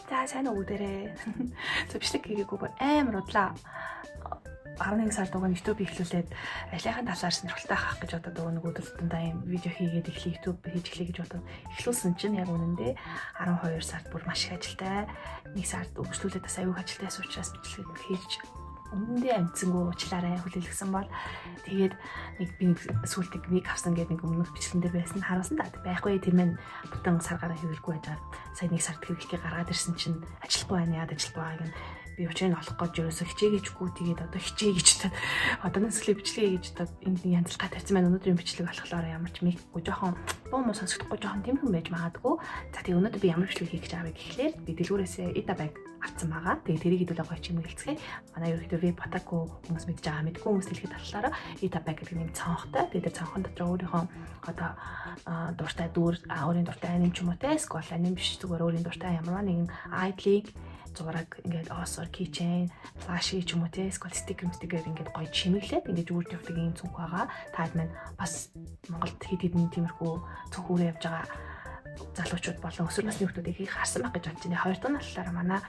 За сайн уу бүгдээрээ. За бичлэг хийгээгүй бүр амар удлаа. 11 сард уг нь YouTube эхлүүлээд ажлынхаа талаар сонирхолтой хах гэж бодоод уг нэг өдөртөндөө юм видео хийгээд эхлэе, YouTube хийж эхлэе гэж бодоод эхлүүлсэн чинь яг үнэндээ 12 сард бүр маш их ажилтай. 1 сард үргэлжлүүлээд бас аюул ажилтай учраас бичлэг хийж үнэндээ амжсангүй уучлаарай хүлээлгэсэн бол тэгээд нэг би нэг сүүлд нэг авсан гэдэг нэг өмнөх бичлэгэн дээр байсан харуулсан да байхгүй тэр мэн бүтэн сар гараа хэрэглэхгүй байж байгаа сая нэг сард хэрэглэхээ гаргаад ирсэн чинь ажиллахгүй байна яад ажиллахгүй байгааг нь би учрыг олох гэж ерөөсө хичээгээчгүй тэгээд одоо хичээ гэж одоо нэслээ бичлэгээ гэж энд нэг янзлах тавьсан байна. Өнөөдрийн бичлэг болохоор ямар ч микгүй жоохон буу муу сонсогдохгүй жоохон тэмхэн байж магадгүй. За тэгээд өнөөдөр би ямар бичлэг хийх гэж байгаа вэ гэхлээр би дэлгүүрээсээ Ita bag авцсан байгаа. Тэгээд тэрийг хэдүүлээ гоё чимэглэцгээе. Манай ерөнхийдөө веб батаку хүмүүс мэдж байгаа мэдгүй хүмүүс хэлэхэд болохоор Ita bag гэдэг нэг цонхтой. Тэгээд тэр цонхон дотор өөрийнхөө одоо дуртай дүр, өөрийн дуртай аним ч юм уу те, эсвэл аним биш зүгээр өөрийн дуртай ямарваа нэгэн айдлыг зураг ингээд осор keychain, flash ч юм уу те, эсвэл стикер ингээд гоё чимэглээд ингээд үүрд явдаг ийм цүнх байгаа. Таад маань бас Монголд хэд хэдэн тиймэрхүү цүнх үүрээ явж байгаа залуучууд болон өсвөр насны хүүхдүүдийг их харсан байх гэж бодож байна. Хоёр дахь нь болохоор манай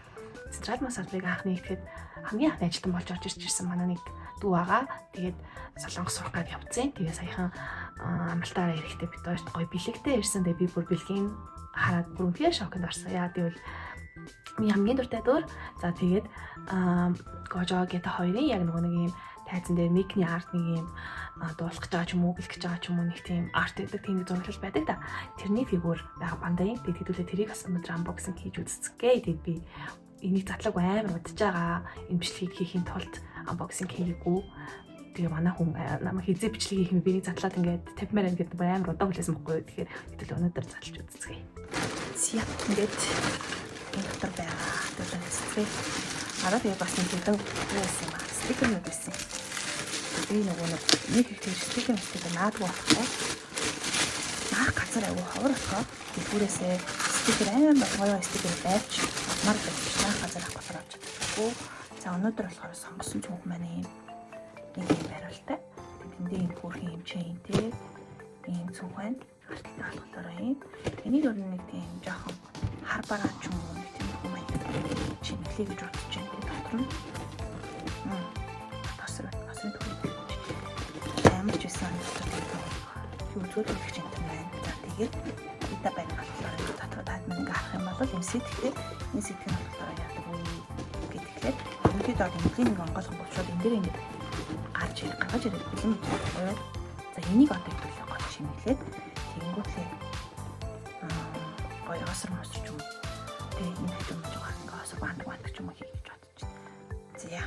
Централ мас салбарыг анх нэгтгэхэд хамгийн анхны ажилтан болж орж ирж ирсэн манай нэг дүү байгаа. Тэгээд Солонгос сурах гээд явцсан. Тэгээ саяхан амралтаараа ирэхдээ бид хоёрт гоё бэлэгтэй ирсэн. Тэгээ би бүр бэлгийн хараад бүр үнэхээр шоконд орсон. Яа гэвэл миний хамгийн дуртай дүр. За тэгээд Гожо гэдэг хоёрын яг нөгөө нэг юм тайзан дээр микний арт нэг юм дуулах гэж байгаа ч юм уу, гэлэх гэж байгаа ч юм уу нэг тийм арт гэдэг тийм нэг зураглал байдаг да. Тэрний фигур байгаа бандаа юм. Тэгээд хэдүүлээ тэрийг бас өнөөдөр unboxing хийж үзцгээе. Тэгээд би энийг затлаг амар удаж байгаа. Энэ бичлэгийг хийхийн тулд unboxing хийгээгүй. Тэгээ манай хүн намайг хизээ бичлэг хийх юм би нэг затлаад ингээд тавьмаар байна гэдэг амар удаа хүлээсэн бохгүй юу. Тэгэхээр хэдүүлээ өнөөдөр затлж үзцгээе. Зя ингээд энэ дотор байгаа. Хэдүүлээ үзцгээе. Араа тэгээ бас нэг хэдэн юу байсан юм аа. Стикернүүд байсан. Би нөгөө нэг их тэр стикер наадгүй болохгүй. Наах газар аягүй ховор болохоор дэлгүүрээсээ стикер амар гоё стикер байвч авмаар байж наах газар авах болохоор авч чаддаггүй. За өнөөдөр болохоор сонгосон цүнх маань ийм нэг юм бариултай. Тэндээ ийм хөөрхөн юм чейнтэй ийм цүнх байна. Харталтай болохоор ийм. Энийг өөр нэг тийм жоохон хар бараа ч юм уу нэг тийм юм маяг чимэглэе гэж бодож байна. Тэр дотор нь тосрын төхөөрөмж амар ч байсан дотор тийм үзгэл өгч юм байна. За тэгээд Ita bag болохоор дотор таад мань ингээ харах юм бол юм сэтгэхтэй энэ сэтгэх нь болохоор яадаг вэ гэдгээр ерөнхийдөө эмнэлгийн нэг онгойлгон болчоод энэ дээр ингээд гарч гаргаж ирэх бэлэн гэж байна. За энийг одоо хэвлээ гол чимэглээд тэгэнгүүтлээ гоё осор мосор ч юм уу. Тэгээ энэ хажуу мажуугаар ингээ осор баандаг ч юм уу хийх гэж бодож байна. За.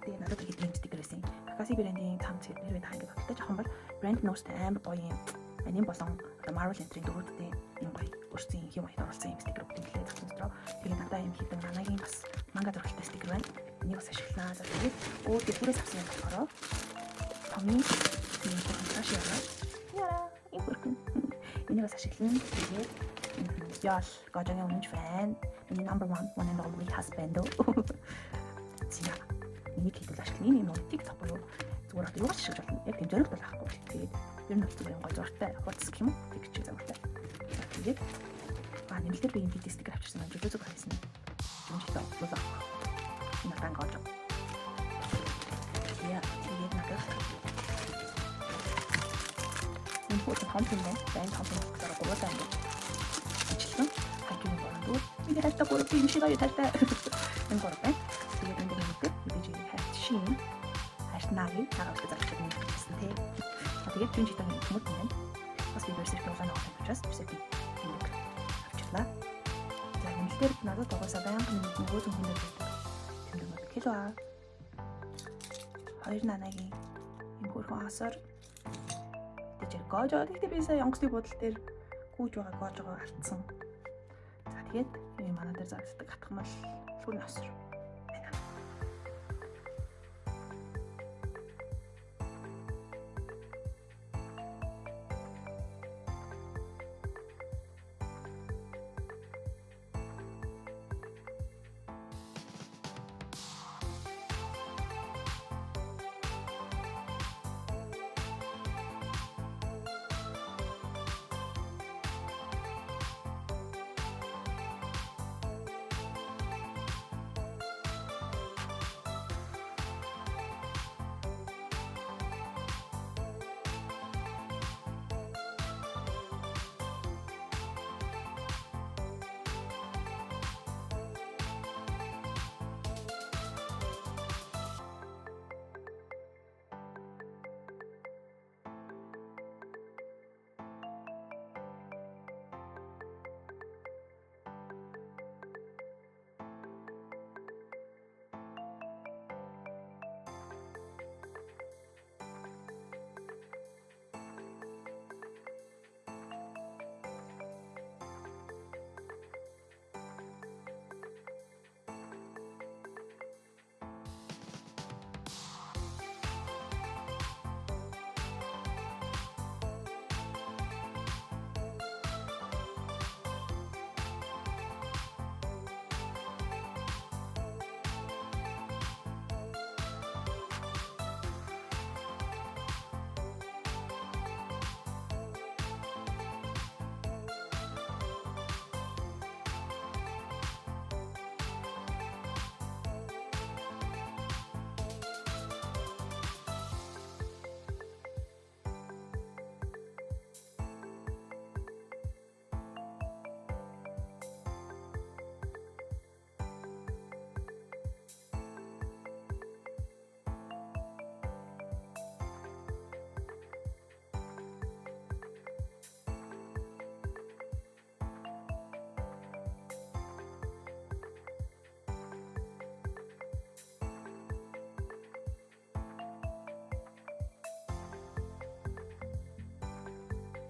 Тэгээ надад их ийм стикер байсан. Акаси брендийн цам цэд нэр та ингээд бодолтой жоохон бол брэнд нь өөртөө амар гоё юм аним болон одоо Marvel энтрийн дөрүүдтэй юм гоё өөрсдийн хэм маягт оруулсан юм стикер өгдөг лээ зах зээл дотроо. Тэгээ надад юм хідэн нанагийн бас манга зурагтай стикер байна. Энийг бас ашигланаа. За тэгээд өөр дэлгүүрээс авсан юм болохоор томны ийм флаш яараа. Яараа. Ийм хөрхөн. Энийг бас ашиглана. Тэгээд яал Гожогийн өмнөж байна. Миний number 1 one and only husband. За. Энийг хэдүүл ашиглана. Энэ юм TikTok буюу зүгээр одоо юугаар ч ашиглаж болно. Яг тийм зоригт бол авахгүй. Тэгээд ер нь бол зүгээр юм гоё зурагтай хуудас гэх юм уу? Тэг чиг загвартай. Тэгээд нэмэлтээр би энэ видео стикер авчирсан байна. Жүжиг хийсэн. Жүжигтэй болоо. Энэ батан Гожо. Яа, тэгээд надад энэ хуудас том юм байна. Байн том юм болохоор гурван ингээд ижилхэн хажууны гурван дүүр. Миний хайртай гурав би юм шиг аюу хайртай. Энэ гурав байна. Тэгээд энэ дээр нэг мэдээж хайрт шин хайрт наги тагаа үсгэ залж байгаа юм гэсэн тий. Тэгээд жүн читагийн төмөр юм байна. Бас би берсерк улаан авах учраас берсеркийг нэг авчирлаа. За нэмэлтээр надад угаасаа байнгын нэг нөгөө зүнхэн дээр байдаг. Тэмдэг кило. Хоёр нанагийн юм хөөрхөн асар тэгэж Гожо. Тэгтээ би сая онгоцны буудал дээр гүйж байгаа Гожогоо алдсан. За тэгээд юм манай дээр зарагддаг хатгамал лүрний осор байна.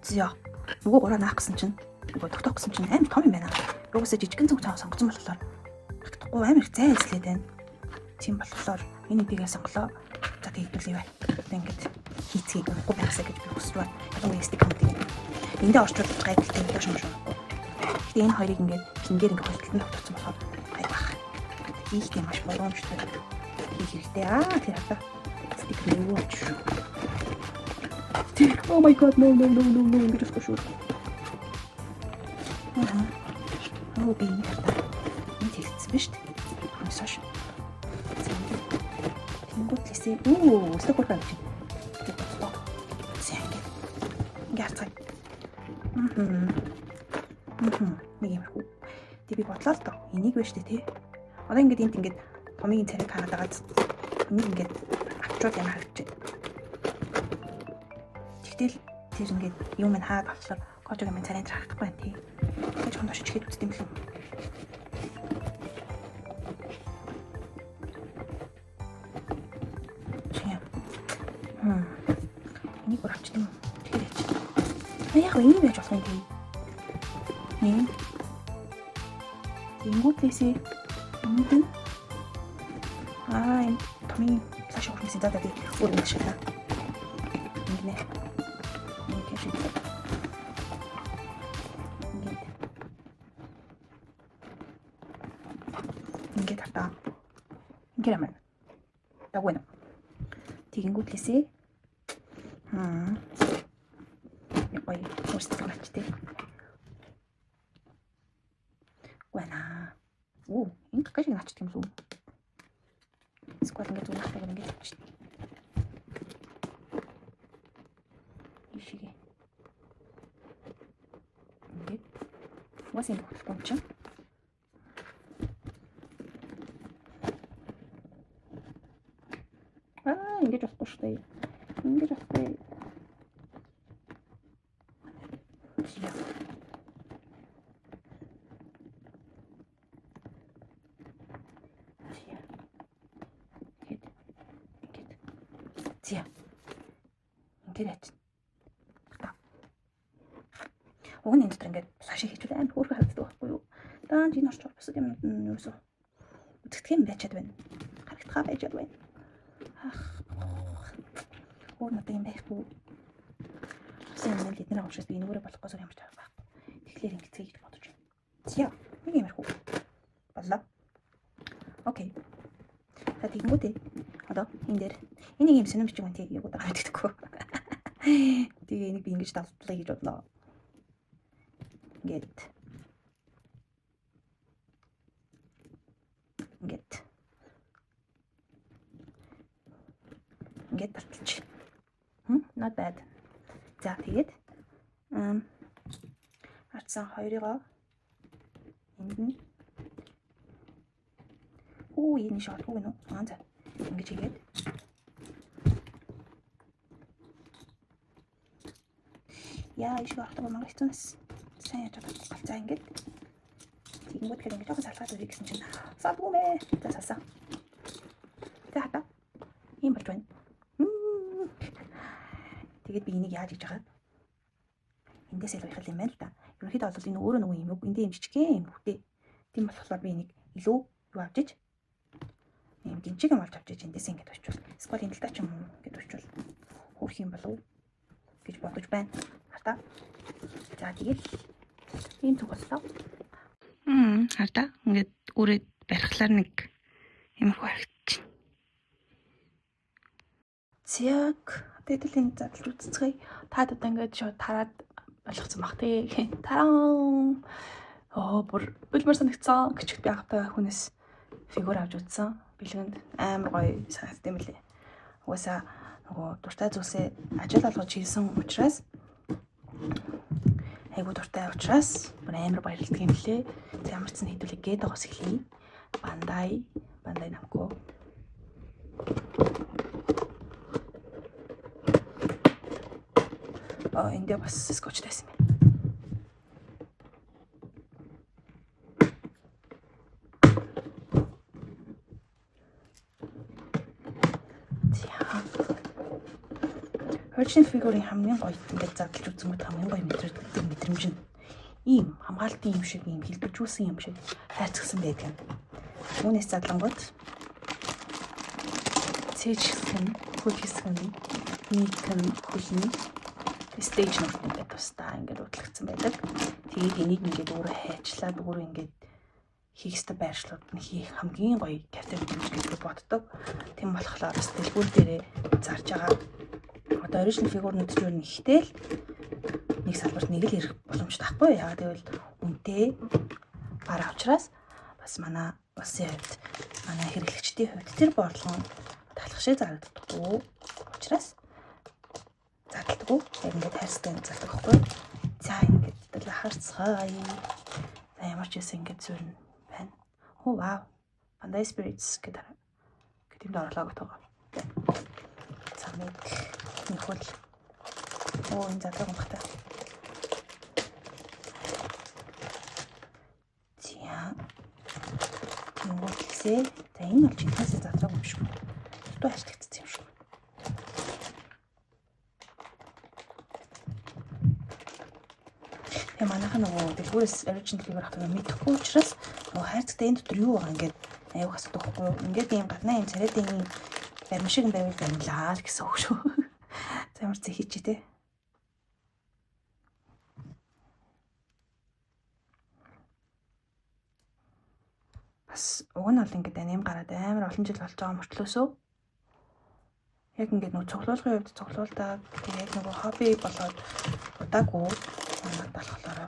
Зя. Нөгөө гураа наах гэсэн чинь нөгөө тогтоох гэсэн чинь амар том юм байна. Угсаа жижигэн цуг сонгоцсон болохоор тогтохгүй амар их зай эзлээд байна. Тийм болохоор энэ эдийгээ сонголоо. За тэг хэдүүлээ бай. Одоо ингээд хийцгийг унахгүй байхсаа гэж би хүсэж байна. Ялангуяа стик хамтыг. Эндээ орчуулж гайхалтай доош юм шиг. Гэтэ энэ хоёрыг ингээд хингээр ингээд хоёр талд нь тогтооцсон болохоор гайвах. Хийхдээ маш болгоомжтой хийх хэрэгтэй. Аа тэр хата. Стик нөгөө шүү. Тэр oh my god, no no no no no ингэж болохгүй шүү. Аа. Оо би энэ хата. Энэ хэлсэн ба шүү дээ. Түүнээс хойш. Тэнгүүтлээсээ үу өстө хөрхөн авчих. За ингээд. Ингээд харцгаая. Аа. Нэг юмрхүү. Тэг би бодлоо л доо. Энийг байна шүү дээ тий. Одоо ингээд энд ингээд томгийн царайг хараад байгаа. Энийг ингээд авчвал ямар харагдчих. Тэгтэл тэр ингээд юм минь хаад болохоор кожог юм царайн дээр харагдахгүй байна тий. Тэгээ жоохон доош ихэд үзт юм лүү. Энийг бүр авчих юм уу? Тэгэхээр яач. А яг ийм байж болох юм тий. Ийм. Тэнгүүтлээсээ энд нь аа энэ томын цааш өрхмөсөн. За би өөр юм ашиглаа. Ингэнэ. Ингэ шиг. Ингээд. Ингээд хатаа. Ингээд амаа. Дагвэн. Тэгэнгүүтлээсээ нэг гоё өөрсдөө авч тий. Гуана. Оо, энэ какаш шиг начдаг юм лүү. Эсвэл ингээд зүгээр хатаг ингээд авчих. Ишигээ. Ингээд. Угаас ингэ хөтлөхгүй юм чинь. Аа, ингэж болохгүй шүү дээ. Ингэж болохгүй. За. Ингээд яач. Уг нь энэ дотор ингээд blush хийчихвэл амар хөөрхөн харагддаг байхгүй юу? Даанч энэ орч бусад юмнууд нь ерөөсөө үзэгдэх юм байчаад байна. Харагдахаа байчаад байна. Ах. Өөр надад юм байхгүй. Усан юм л эднэр учраас би энүүрээ болохгүйс ямар ч байхгүй. Тэгэхээр ингэцгээе гэж бодож байна. За, нэг юмэрхүү. Боллоо. Окей. За тэгэнгүүтээ одоо энэ дээр энийг юм сонирм бичиг үнтэй яг удаа мэддэхгүй. Тэгээ энийг би ингэж давтлаа гэж бодлоо. Ингээд. Ингээд. Ингээд давталч. Not bad. За тэгээд ардсан хоёрыгоо энд нь хүү энэ шоолгүй гэнэ үү? Аа за. Ингэж хийгээд яа ишиг орохдоо мангар хэцүүнэс сайн яаж чадахгүй. За ингээд тэгэнгүүт ингэж жоохон салгаад өгье гэсэн чинь салдгүй мэ. За салсан. За хата. Ийм болж байна. Тэгээд би энийг яаж хийж байгаа? Эндээс л уяхал юм байна л да. Ерөнхийдөө бол энэ өөрөө нөгөө юм эндээ юм жижигхэн юм хүтэй. Тийм болохоор би энийг илүү юу авч иж юм гинчиг юм олж авч иж эндээс ингэж очивол эсвэл энэ талдаа ч юм уу ингэж очивол хөөрх юм болов гэж бодож байна. Хартаа. За тэгэл ийм зүг боллоо. Хартаа. Ингээд үрээ барихлаар нэг юмрхүү харагдчих. Зяг тэгэл энэ задлж үзцгээе. Та одоо ингээд шууд тараад ойлгоцсон бах тий. Тараа. Оо бүр үлмэр санагцсан гэчгэд би анхтай хүнээс фигур авч үзсэн. Бэлгэнд амар гоё санагдсан юм лээ. Угаасаа нөгөө дуртай зүйлсээ ажил болгож хийсэн учраас айгуу дуртай учраас бүр амар баярлдаг юм лээ. За ямар ч сан хэдүүлээ гээд байгаас эхлэе. Bandai, Bandai Namco. Аа эндээ бас скотч тайсан байна. За. Original figure-ийн хамгийн гоё ингээд задлж үзэнгүүт хамгийн гоё мэдрэгддэг мэдрэмж нь ийм хамгаалтын юм шиг, ийм хэлбэржүүлсэн юм шиг хайрцагсан байдаг юм. Үүнээс задлангууд цээж хэсэг нь, хөл хэсэг нь, нийт нь, хөл нь stage нүрт ингээд тусдаа ингээд удлагдсан байдаг. Тэгээд энийг ингээд өөрөө хайчлаад өөрөө ингээд хийх ёстой байршлууд нь хийх хамгийн гоё кайфтай мэдрэмж гэж би боддог. Тийм болохоор бас дэлгүүр дээрээ зарж байгаа одоо original figure-нууд ч юу нэгтэй л нэг салбарт нэг л ирэх боломжтой байхгүй юу? Яагаад гэвэл үнэтэй бараа учраас бас манай улсын хувьд, манай хэрэглэгчдийн хувьд тэр борлогон талах шиг зарагддаггүй учраас задалдаггүй. Яг ингээд хайрцагтай зардаг байхгүй юу? За ингээд тэгэл харцгаая. За ямар ч байсан ингээд суурь байна. Хөө вау. Bandai Spirits гэдэг гэдэг юм орлоо гэдэг байгаа. За нэг хөл. Оо энэ задраг юм бахта. За. Тэнгүүтлээ. За энэ бол жинхэнэ задраг юм шиг. Дутуу ажиллагдсан юм шиг. Тэгээ манайхан нөгөө дэлгүүрээс original figure авах мэдэхгүй учраас нөгөө хайрцагтай энэ дотор юу байгаа ингээд аюух асуудаг байхгүй юу? Ингээд ийм гаднаа ийм царайтай ийм барим шиг юм байвал баримлаа л гэсэн үг шүү. За ямар зэ хийчихэ те. Бас уг нь бол ингээд аним гараад амар олон жил болж байгаа мөртлөөсөө яг ингээд нөгөө цуглуулгын хувьд цуглуулдаг. Тэгээд нөгөө хобби болоод удаагүй манад болохоор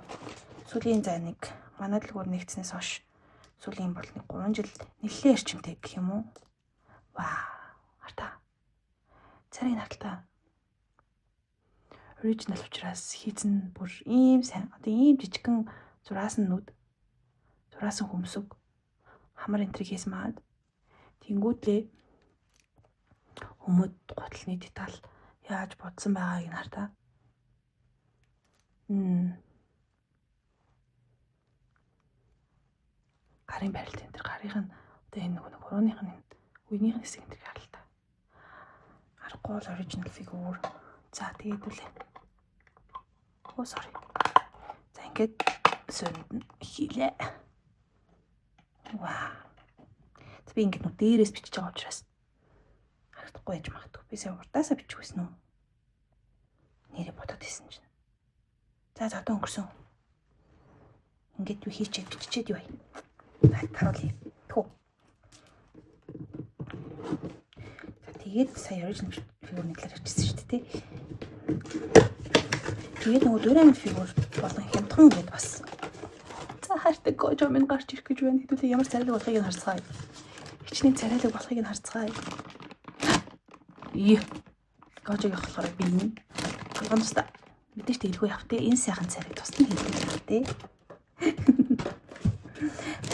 сүүлийн за нэг манай дэлгүүр нэгдснээс хойш сүүлийн бол нэг 3 жил нэлээд эрчимтэй гэх юм уу? Вау, хартаа. Царайг хартаа. Original учраас хийцэн бүр ийм сайн. Одоо ийм жижигхэн зураасан нүд, зураасан хөмсөг, хамар энтриг хийсэн маад. Тэнгүүтлээ өмөд гутлны деталь яаж бодсон байгааг нь хартаа. Гарын барилт энэ төр гарынх нь одоо энэ нөгөө нэг хурууных нь үеийнх нь хэсэг энэ төр харалтаа. Аргагүй бол original figure. За тэгээд үлээ. Оо sorry. За ингээд суунд нь хийлээ. Вау. За би ингээд нүд дээрээс бичиж байгаа учраас харагдахгүй байж магадгүй. Би сая урдаасаа бичих байсан уу? Нэрээ бодоод исэн чинь. За за одоо өнгөрсөн. Ингээд юу хийчихэд биччихэд юу вэ? За харуулъя. Тхүү. За тэгээд сая original figure-ний талаар ярьчихсан шүү дээ, тэ. Тэгээд нөгөө Doraemon figure болон хямдхан гээд бас. За хайртай Гожо минь гарч ирэх гэж байна. Хэдүүлээ ямар царайлаг болохыг нь харцгаая. Хичнээн царайлаг болохыг нь харцгаая. Ие. Гожог явах болохоор би энэ толгойн тусдаа мэдээж тэглэхгүй явах те. Энэ сайхан царайг тусдан хэлдэг явах те.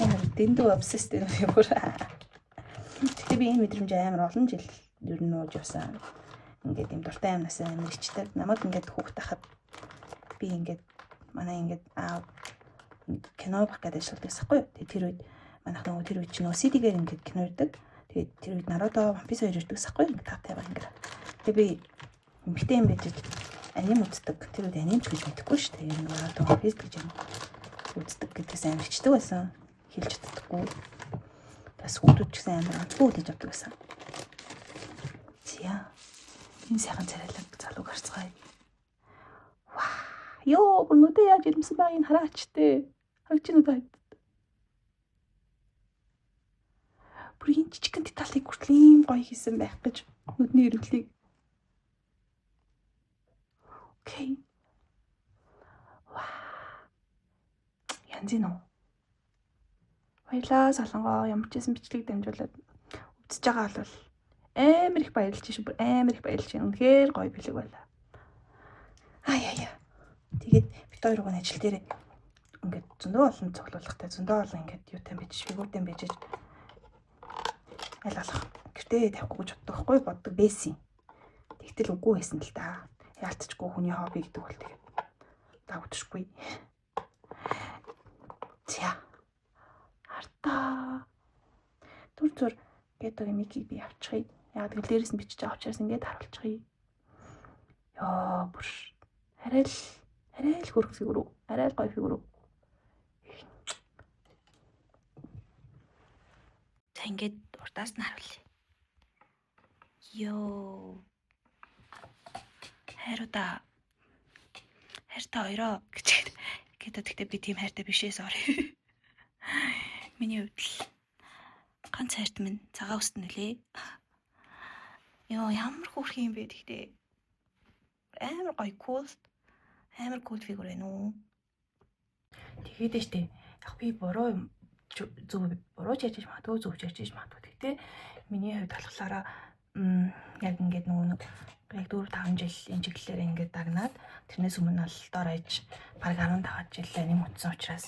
Амар дэндүү obsessed энэ figure. Гэхдээ би энэ мэдрэмж амар олон жил ер нь нууж явсан. Ингээд юм дуртай амнаас амар ичдэг. Намайг ингээд хүүхд тахад би ингээд манай ингээд аав кино бах гэдэг ажилладаг гэсэн юу. Тэгээд тэр үед манайх нөгөө тэр үед чинь нөгөө CD-гээр ингээд кино ирдэг. Тэгээд тэр үед Naruto, One Piece хоёр ирдэг гэсэн юу. Ингээд тав тавиа ингээд. Тэгээд би эмэгтэй юм байж аним үздэг. Тэр үед аним ч гэж мэдэхгүй шүү дээ. Ер нь Naruto, One Piece гэж юм үздэг гэдгээс амар ичдэг байсан. Хэлж чаддаггүй. Бас хүүхдүүд ч гэсэн амар онцгой үлээж авдаг байсан. Зя. Энэ сайхан царайлаг залууг харцгаая. Вау. Йоо, бүр нүдэ яаж ирмсэн байгааг нь хараач тээ. Харагч нүд байд. Бүр энэ жижигхэн деталийг хүртэл ийм гоё хийсэн байх гэж нүдний эргэлийг. Окей. Вау. Янз юм уу? Баярлаа Солонгоо. Ямар ч байсан бичлэг дамжуулаад үзэж байгаа бол амар их баярлж шин, бүр амар их баярлж шин. Үнэхээр гоё бэлэг байлаа. Аа яа яа. Тэгээд бит хоёр гоо ажил дээр ингээд зөндөө олон цуглуулгатай, зөндөө олон ингээд юутай байж, фигуртай байж аль болох гэртээ тавихгүй гэж боддог байхгүй боддог байсан. Тэгтэл үгүй байсан л да. Яалтчгүй хүний хобби гэдэг бол тэгээд дагвдшгүй. За. Хартаа. Түр зүр гэдэг Микийг би авчихъя. Яг тэгэл дээрээс нь бичиж байгаа учраас ингээд харуулчихъя. Йоо, бүр арай л хөөрхөн фигүр үү? Арай л гоё фигүр үү? За, ингээд урдаас нь харуулъя. Йоо. Хайруудаа. Хайртай хоёроо гэж гэдэг. Гэхдээ би тийм хайртай биш ээ, sorry. Миний хувьд л ганц хайрт минь цагаан үст нөлөө. Йоо, ямар хөөрхөн юм бэ тэгтээ. Амар гоё cool. Амар cool фигүр байна уу? Тэгээд штэ. Яг би буруу юм зөв, буруу ч ярьж магадгүй, зөв ч ярьж магадгүй. Гэхдээ миний хувьд болохоор яг ингээд нөгөө нэг яг 4 5 жил энэ чиглэлээр ингээд дагнаад, тэрнээс өмнө бол дор хаяж бараг 15 жил аним үзсэн учраас,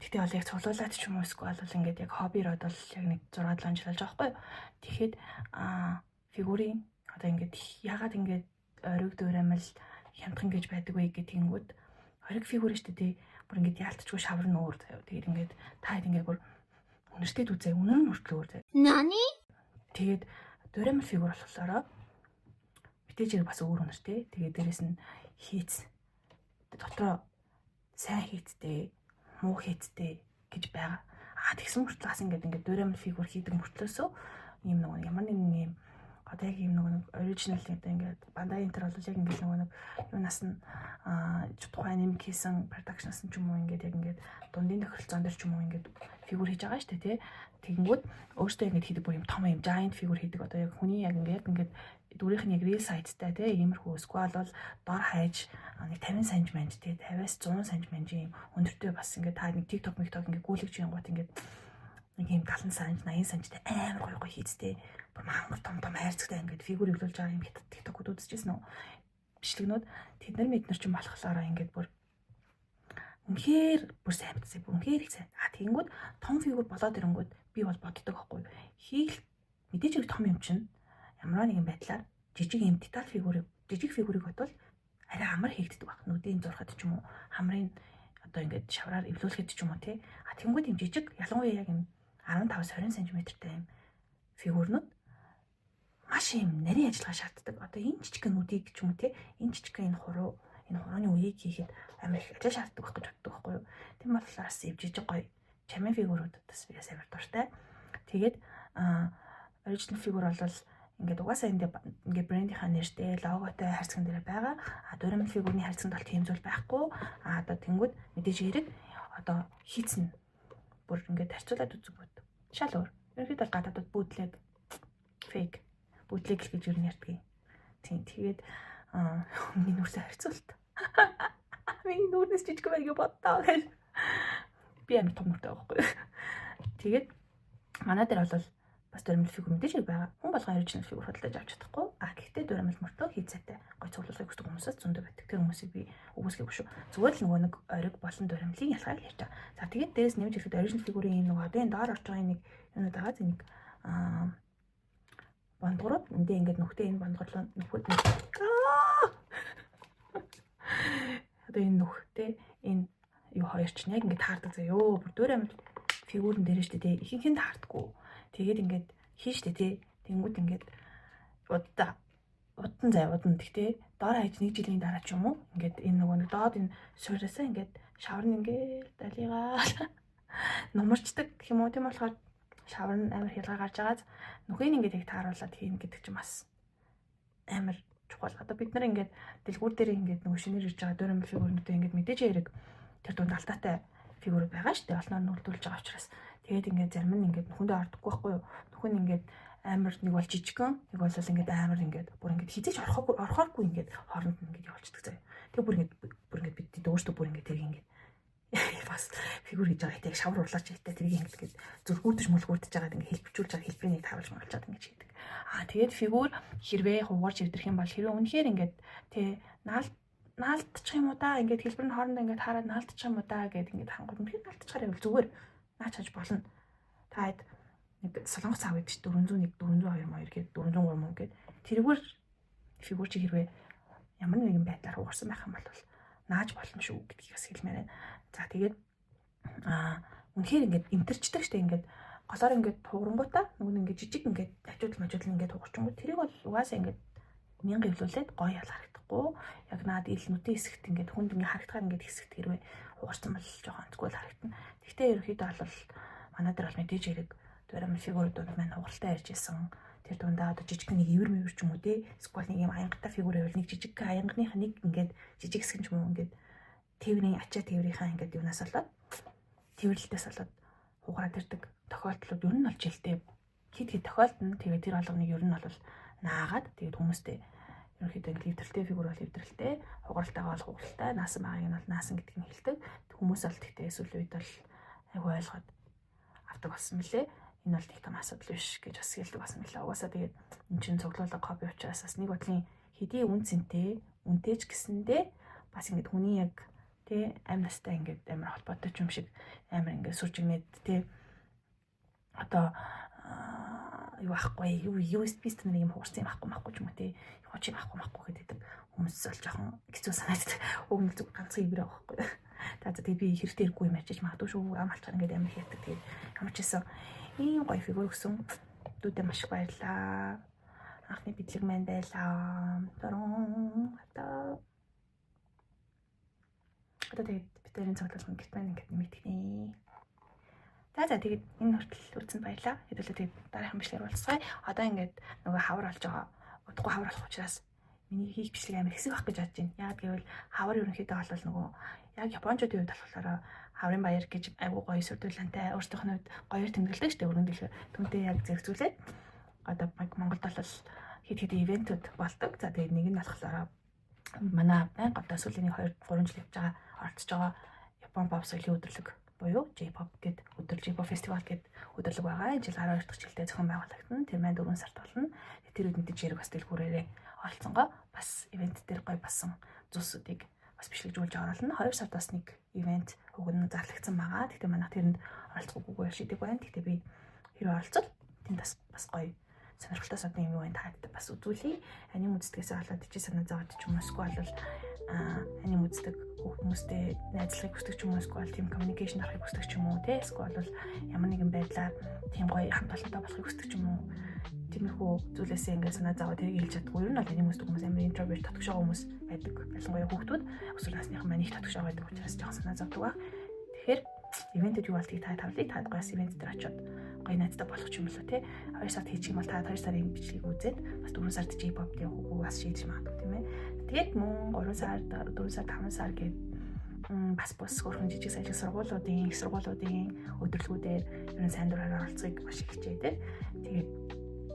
тэгтээ бол яг цуглуулад ч юм уу, эсвэл бол ингээд яг хоббирод бол яг нэг 6 7 жил болж байгаа байхгүй юу. Тэгэхэд фигурийн одоо ингээд ягаад ингээд ориг дуураймал хямдхан гэж байдаг вэ гэдгингүүд ориг фигур шүү дээ. Бүр ингээд яалтчгүй шавар нь өөр заяа. Тэгээд ингээд та хэд ингээд бүр үнэртэй үзээ, үнэр нь хүртэл өөр заяа. Нани? Тэгээд дуураймал фигур болохоор мэдээж хэрэг бас өөр үнэртэй. Тэгээд дээрэс нь хийц дотроо сайн хийцтэй, муу хийцтэй гэж байгаа. А тэгсэн мөртлөө бас ингээд дуураймал фигур хийдэг мөртлөөсөө ийм нөгөө ямар нэгэн ийм одоо яг ийм нөгөө нэг original гэдэг ингээд Bandai Enter бол яг ингээд нөгөө нэг юунаас нь тухайн аним хийсэн production-аас нь ч юм уу, ингээд яг ингээд дундын тохиролцоон дээр ч юм уу ингээд фигур хийж байгаа шүү дээ, тий. Тэгэнгүүт өөртөө ингээд хийдэг бүр юм том юм giant фигур хийдэг, одоо яг хүний яг ингээд дүрийнх нь яг real size-тай, тий, иймэрхүү эсвэл бол дор хаяж нэг 50 санж манж, тий, 50-аас 100 санж манжийн юм өндөртэй. Бас ингээд та нэг TikTok TikTok ингээд гүйлгэж янгууд ингээд нэг юм 70 санж, 80 санжтай амар гоё гоё хийцтэй, бүр мангар том том хайрцагтай ингээд фигур эвлүүлж байгаа юм TikTok-ууд үзчихсэн үү? Бичлэгнүүд тэд нар мэд нар ч юм болохоор ингээд бүр үнэхээр бүр сайн мэдсэн. Бүр үнэхээр их сайн. А тэгэнгүүт том фигур болоод ирэнгүүт би бол боддог байхгүй. Хийх мэдээж хэрэг том юм чинь ямар нэгэн байдлаар жижиг юм деталь фигурыг, жижиг фигурыг бодвол арай амар хийгддэг баг. Нүдийн зурхад ч юм уу, хамрын одоо ингээд шавраар эвлүүлэхэд ч юм уу, тий. А тэнгууд юм жижиг, ялангуяа яг юм 15-аас 20 см-тэй юм фигурнууд маш юм нарийн ажиллагаа шаарддаг. Одоо энэ жижигхэн нүдийг ч юм уу, те, энэ жижигхэн энэ хуруу, энэ хурууны үеийг хийхэд амар их ажил шаарддаг байх гэж боддог байхгүй юу. Тийм болохоор бас юм жижиг гоё чамин фигурууд бас би бас амар дуртай. Тэгээд original фигур бол ингээд угаасаа ингээд брендийнхаа нэртэй, логотой хайрцаган дээр байгаа. А дуураймал фигурны хайрцагт бол тийм зүйл байхгүй. А одоо тэнгууд мэдээж хэрэг одоо хийцэн бүр ингээд харьцуулаад үзэнгүүт шал өөр. Ерөнхийдөө бол гадаадад bootleg, fake, bootleg гэж юу ярьдгийг. Тийм, тэгээд миний нүрсээ харьцуулт. Миний нүрнээс жижиг байна гэж боддоо гэж. Би амар том нүртэй байгаа байхгүй. Тэгээд манай дээр бол бас дуураймал фигур мэдээж хэрэг байгаа. Хүн болгон original фигур худалдаж авч чадахгүй. А гэхдээ дуураймал мөртөө хийцээтэй гой цуглуулгыг хүсдэг хүмүүсээс зөндөө байдаг. Тэр хүмүүсийг би үгүйсгэхгүй шүү. Зүгээр л нөгөө нэг ориг болон дуураймлын ялгааг ярьж байгаа. За, тэгээд дээрээс нэмж хэлэхэд original фигурын юм нөгөө одоо энэ доор орж байгаа нэг юунууд байгаа. Нэг бондгорууд эндээ ингээд нүхтэй энэ бондгорлоо нөхөд одоо энэ нүхтэй энэ юу хоёр чинь яг ингээд таардаг заяо. Бүр дуураймал фигурн дээр штэ, тий. Ихэнх нь таардаггүй. Тэгээд ингээд хийн штэ, тий. Тэнгүүд ингээд удаа удан заяа, удан. Тэгтээ дор хаяж нэг жилийн дараа ч юм уу ингээд энэ нөгөө нэг доод энэ суураасаа ингээд шавар нь ингээд далигаа нумарчдаг гэх юм уу. Тийм болохоор шавар нь амар хялгаа гарч байгааз нүхийг ингээд яг тааруулаад хийн гэдэг чинь бас амар чухал. Одоо бид нар ингээд дэлгүүр дээр ингээд нөгөө шинээр ирж байгаа дуураймал фигурнуудыг ингээд мэдээж хэрэг тэр дунд алдаатай фигур байгаа шүү дээ. Олноор нь үйлдвэрлэж байгаа учраас. Тэгээд ингээд зарим нь ингээд нүхэндээ ордоггүй байхгүй юу? Нүхэн ингээд амар нэг бол жижигхэн, нэг бол ингээд амар ингээд бүр ингээд хизээч орохоогүй орохооргүй ингээд хооронд нь ингээд явуулчихдаг заяа. Тэгээ бүр ингээд бид өөрсдөө бүр ингээд тэр ингээд бас фигур хийж байгаа яг шавар урлаач хайтай тэрийг ингээд зүрхүүрдэж мүлгүүрдэж байгаад ингээд хэлбэрчүүлж байгаа хэлбэрийг нэг тааруулж маруулж ингэж хийдэг. Аа, тэгээд фигур хэрвээ хугарч эвдэрх юм бол, хэрвээ үнэхээр ингээд тэ наалдчих юм уу да, ингээд хэлбэр нь хоорондоо ингээд хараад наалдчих юм уу да гэд ингээд хангууд үнэхээр наалдчихаар байвал зүгээр наач хаж болно. Та хэд нэг солонгос цав гэдэг чинь 401, 402 2 гээд 403 мөн гээд тэрүүгээр фигур чи хэрвээ ямар нэгэн байдлаар хугарсан байх юм бол нааж болно шүү гэдгийг бас хэлмээр байна. За, тэгээд үнэхээр ингээд эмтэрчдэг штэ, ингээд голоор ингээд хугарангуудаа нөгөө ингээд жижиг ингээд хажуудал мажуудал ингээд хугарчингууд тэрийг бол угаасаа ингээд Мянга эвлүүлээд гоё ял харагдахгүй. Яг наад ил нүдэн хэсэгт ингээд хүнд ингээд харагдахаар ингээд хэсэгт хэрвээ хугарсан бол жоохон онцгүй л харагдана. Гэхдээ ерөнхийдөө бол манай дээр бол мэдээж хэрэг дурам фигур дунд маань хугаралтай ярьж исэн. Тэр дундаа одоо жижиг нэг ивэр мэвэр ч юм уу те. Эсвэл нэг юм аянгатай фигур байвал нэг жижиг аянганых нэг ингээд жижиг хэсэг ч юм уу ингээд тээврийн ачаа тээврийнхаа ингээд юунаас болоод тээвэрлэлтээс болоод хугараад ирдэг тохиолдлууд ер нь бол жилдээ хэд хэд тохиолдно. Тэгээд тэр болгоныг ер нь бол наагаад тэгээд хүмүүстэй ерөнхийдөө левдрэлтэй фигур бол левдрэлтэй, хугаралтайгаа бол хугаралтай, наасан байгааг нь бол наасан гэдгийг нь хэлдэг. Хүмүүс бол тэгтээ сүүлийн үед бол айгүй ойлгоод авдаг болсон мөлий. Энэ бол нэг том асуудал биш гэж бас хэлдэг болсон мөлий. Угаасаа тэгээд эн чинь цуглуулга копи учраас бас нэг бодлын хэдий үн цэнтэй, үнэтэй ч гэсэндээ бас ингээд хүний яг тэ амь настай ингээд амар холбоотой ч юм шиг амар ингээд сүржигнээд тэ одоо юу ахгүй юу USB нар юм хугарсан юм ахгүй махгүй ч юм уу те хууч юм ахгүй махгүй гэдэг хүмүүс бол жоохон хэцүү санагддаг. Уг нь зүг ганцхан иврээ байхгүй. За за тэгээ би хэрэгтэй хэрэггүй юм ярьж магадгүй шүү. Ам алчаар ингээд амар хийдэг. Тэгээд ямар ч байсан ийм гоё фигур өгсөн. Дүүдээ маш их баярлаа. Анхны бидлэг маань байлаа. Дорон. Одоо тэгээд бид хоёрын цуглуулгын гэрт маань ингээд нэмэгдэнэ. За за тэгээд энэ хүртэл үзсэнд баярлалаа. Хэдүүлээ тэгээд дараагийн бичлэгээр уулзцгаая. Одоо ингээд нөгөө хавар болж байгаа. Удахгүй хавар болох учраас миний хийх бичлэг амар хэсэг байх гэж бодож байна. Яагаад гэвэл хавар ерөнхийдөө бол нөгөө яг японочдын хувьд болохоор хаврын баяр гэж айгуу гоё сүрдүүлэнтэй өөрсдийнх нь хувьд гоёор тэмдэглэдэг шүү дээ. Өргөн дэлхий түнтэй яг зэрэгцүүлээд одоо Монголд бол хэд хэдэн ивентүүд болдог. За тэгээд нэг нь болохоор манай байнга одоо сүүлийн 2 3 жил явж байгаа оролцож байгаа Япон pop соёлын өдөрлөг буюу J-pop гэдэг өдөр J-pop фестивал гэдэг өдөрлөг байгаа. Энэ жил 12 дахь жилдээ зохион байгуулагдана. Тэр маань 4 сард болно. Тэр үед мэдээж хэрэг бас дэлгүүрээрээ оролцсонгоо бас ивент дээр гоё болсон зүйлсүүдийг бас бичлэгжүүлж оруулна. 2 сард бас нэг ивент уг нь зарлагдсан байгаа. Гэхдээ манайх тэрэнд оролцохгүйгээр шийдэг байна. Гэхдээ би хэрвээ оролцвол тэнд бас гоё сонирхолтой содны юм юу вэ та бүхэнд бас үзүүлье. Аним үздэгээс болоод чи санаа зовоод ч юм уу эсвэл бол аним үздэг хүмүүстэй найзлахыг хүсдэг ч юм уу эсвэл team communication авахыг хүсдэг ч юм уу те эсвэл бол ямар нэгэн байдлаар тийм гоё хамт олонтой болохыг хүсдэг ч юм уу тиймэрхүү зүйлээсээ ингээд санаа зовоо тэрийг хэлж чаддаггүй. Ер нь бол аним үздэг хүмүүс амар introvert татгшоо хүмүүс байдаг. Ялангуяа хүүхдүүд өсвөр насныхан маань их татгшоо байдаг учраас жоохон санаа зовдөг баг. Тэгэхээр ивентэд юу болдгийг та тавлыг та гоёс ивент дээр очиод гоё найзтай болох юм болоо те 2 сард хийчих юм бол та 2 сарын бичлэгийг үзээд бас 4 сард J-pop дээр явах бас шийдэж магадгүй тийм ээ. Тэгээд мөн 3 сар 4 сар 5 сар гээд бас бус хөрхөн жижиг сажиг сургуулиудын их сургуулиудын өдөрлгүүдээр ер нь сайн дураараа оролцохыг маш их хичээдэг. Тэгээд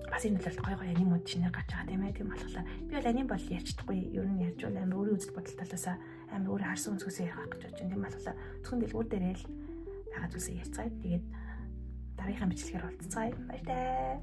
бас энэ төлөлт гоё гоё анимууд шинээр гарч байгаа тийм ээ. Тийм болохоор би бол аним бол ярьж чадахгүй. Ер нь ярьж бол амар өөрийн үзэл бодол талаас амар өөрөө харсан өнцгөөсөө ярих гэж бодож байна. Тийм болохоор зөвхөн дэлгүүр дээрээ л байгаа зүйлсээ ярьцгаая. Тэгээд дараагийнхаа бичлэгээр уулзцгаая. Баяртай.